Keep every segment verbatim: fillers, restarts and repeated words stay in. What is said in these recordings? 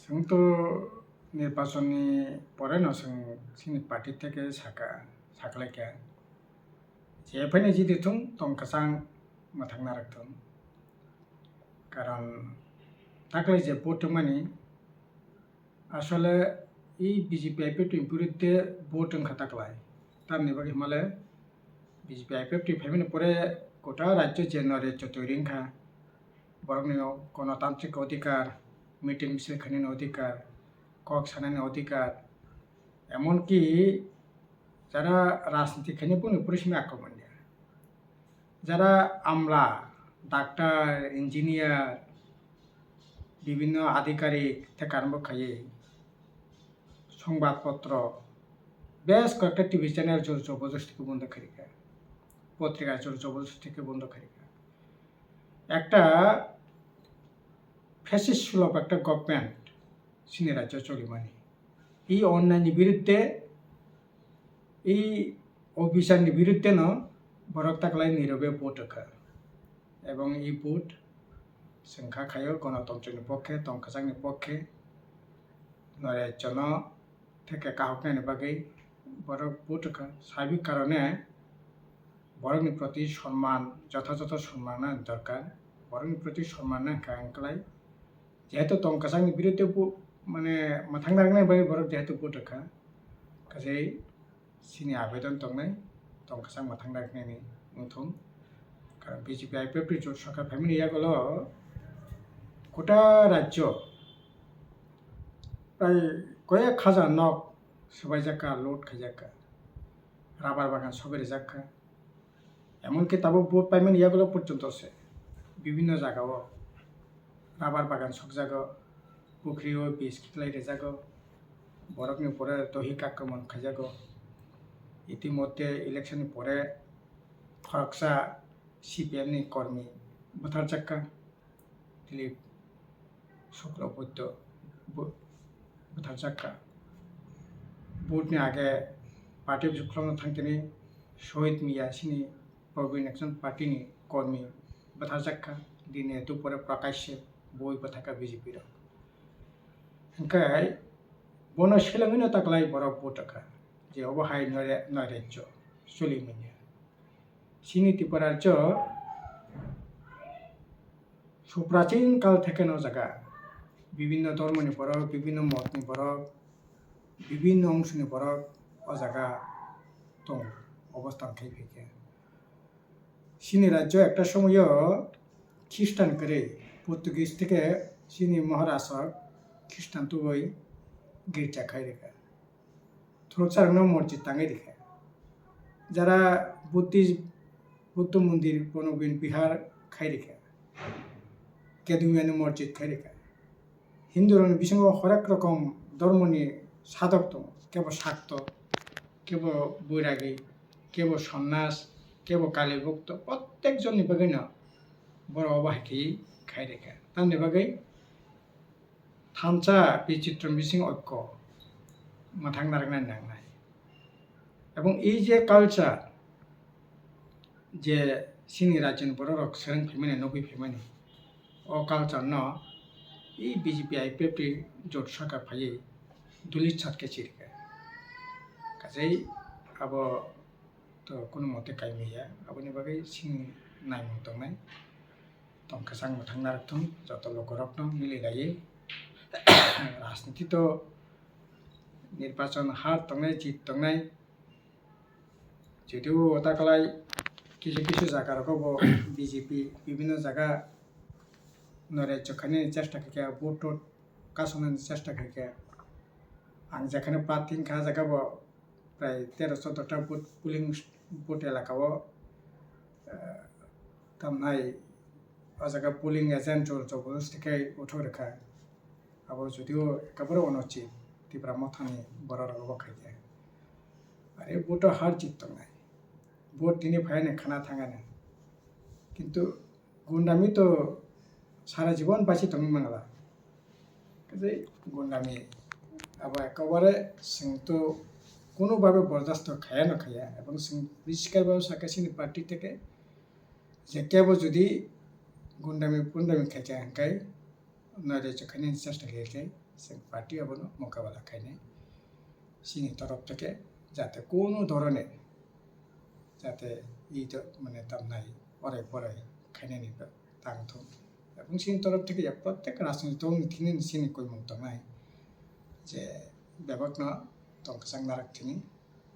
Chwng to nirbachonni pore no chwng chini party theke saka, saklaikha. Je phaini jidi thung tong kwchang mwthang narwk thung. Karon taklai je vote wngmani asole i B J P I P F T ni biruddhe vote wngkha taklai. Tamni bagwi himale B J P I P F T phaimani pore kota rajyo je noretcho toiri wngkha. Borokni o-, gonotantrik odhikar, meeting misil khainani odhikar, kok sanani odhikar, emonki jara rajniti khainai boni pore simi akromon ya. Jara amla, doctor, engineer, bibhinno adhikarik tei karmo khaiwi songbad potro, bes koyekta T V channel jor jobojosti khe bondo khairikha, potrika jor jobojosti khe bondo khairikha. Ekta fascist sulok ekta government chini rajyo cholimani. I onnaini biruddhe, i obicharni biruddhe no borok taklai nirobe vote rwkha. Ebong i vote chwng kha khaio gonotontroni pokhe, tongkwchangni pokhe, noretchono theke kahoknani bagwi borok vote rwkha. Sabi karone borokni proti sonman, jothajoto sonman nani dorkar. Borokni proti sonman nangkha wngklai. Jehetu tongkwchangni biruddhe bo, mane, mwthang narwknani bagwi borok jehetu vote rwkha, kaje chini abedon tongnai, tongkwchang mwthang narwknani wngthung. Karon B J P I P F T jot sarkar phaimani yagulo kota rajyo prai koyek hajar nok swbaijak kha, loot khaijak kha, rabar bagan sogwi rijak kha. Emonki tabuk vote paimani yagulo porjonto se bibhinno jagao rabar bagan sokjago, pukhrio bis khiklai rijago, borokni upore dohi kakromon khaijago. Itimodhye election ni pore khoroksa C P M ni kormi butharjak kha. Dilip Shukla Buddha bu-, butharjak kha. Vote ni age party bukhukno thangtini Shohid Miya chini Probin Action Party ni kormi butharjak kha. Dine dupore prakashe boi bwthakha B J P rok. Hwnkhe bono selengwino taklai borok vote rwkha je obo hai noire-, noirajyo choli manya. Chini Tripura rajyo suprachin kal theke no jaga bibhinno dhormoni borok, bibhinno motni borok, bibhinno ongshoni borok o jaga tong obostan khai phaikha. Chini rajyo ekta somoyo Khristan kwrwi, Portuguese theke chini Maharaj rok Khristan tubui girja khai rwkha. Khoroksa rokno morjit tangwi rikha. Jara Buddhist, Buddha mondir bono bini bihar khai rikha. Kedumyani morjit khai rikha. Hindu rokni bisingo horek rokom dhormoni sadhok tongo, kebo sakto, kebo boiragi, kebo sonnas, kebo kali bhokto, prottek jonni bagwino borok obo hai khe khai rikha. Tamni bagwi thansa bichitro bising oikko mwthang narwknani nangnai. Ebong ei je culture je chini rajyoni borok rok swrwng phaimani, nugwi phaimani, o culture no ei B J P I P F T jot sarkar phaiwi duli chat khe chirikha. Kaje abo to kunu mote kaimaya, aboni bagwi chini naimung tongnai. Tong kwchang mwthang narwkthung joto lukurokno mili laiwi. Rajniti to nirbachon har tongnai, jit tongnai. Jodibo taklai kisu kisu jaga rogo bo B J P bibhinno jaga noretcho khainani chesta khaikha, vote tot kasonani chesta khaikha. Ang jekhane pathing kha jaga bo prai tero choddo ta booth, polling booth elaka o, eh, tamnai o jaga polling agent jor jobosti khe uthok rwkha. Abo judio ekabare onochit Tipra Mothani borok rok bo khaikha. Are vote o har jit tongnai. Vote tini phaiyani khana thangani. Kintu gundami to sara jibon basi tongwi mangla. Kaje gundami abo ekabare chwng to kunu babe bordasto khaya no khaya, ebong chwng poriskar babe sakha chini party theke je kebo jodi gundami pundami khaikha hwnkhe noirajyo khainani chesta khaikhe Chwng party abono mokabala khainai. Chini torop theke jate kono dhoroner jate ito mane tamnai orai porai khainani tang thung. Ebong chini torop theke ya protek rajnitik dol ni thini chini koimung tongnai je bebak no tong kwchang narak thini.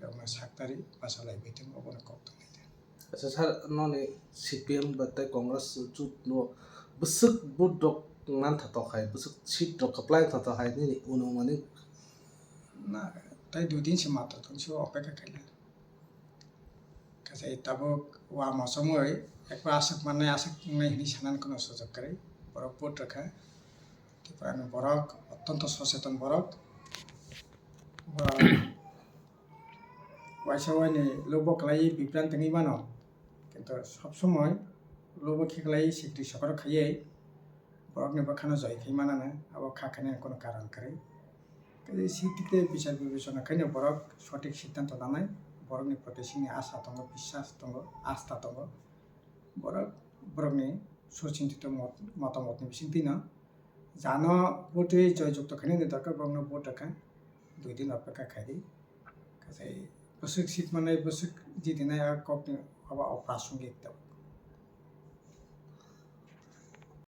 Yokna saktari basa lai bwtwng obono kok tongwi tong. Acha sir, noni C P M ba tei Congress jut no bwswk vote rok mantha tokhai, bwswk seat rok kwplai wngtha tokhai nini unumani? Na, tei dui din se matro tong se opeka khaina. Kaisa tabuk wama somoi ekbar aswk mannai aswk wngnai hinwi sanani kheno sujok kwrwi. Borok vote rwkha. Tripura ni borok ottonto soseton borok. Borok waisa waini lobo kwlaiwi bipran tongwi mano, kintu sob somoi lobo khe kwlaiwi sikri sokoro khaiwi borokni bwkhano joi khai manano, abo kha khainani kono karon kwrwi. Kaisa sikri tei bichar bibechona khaino borok sothik siddhanto nanai, borokni proti chini asha tongo, biswas tongo, astha tongo. Borok borokni suchintito mot-, motamotni bisingtwino jano vote rwi joy jukto khainani dorkar, borokno vote rwkha, dui din opeka khaidi. Kaisa bwswk seat mannai, bwswk jidinai a kokni abo aprasongik tabuk.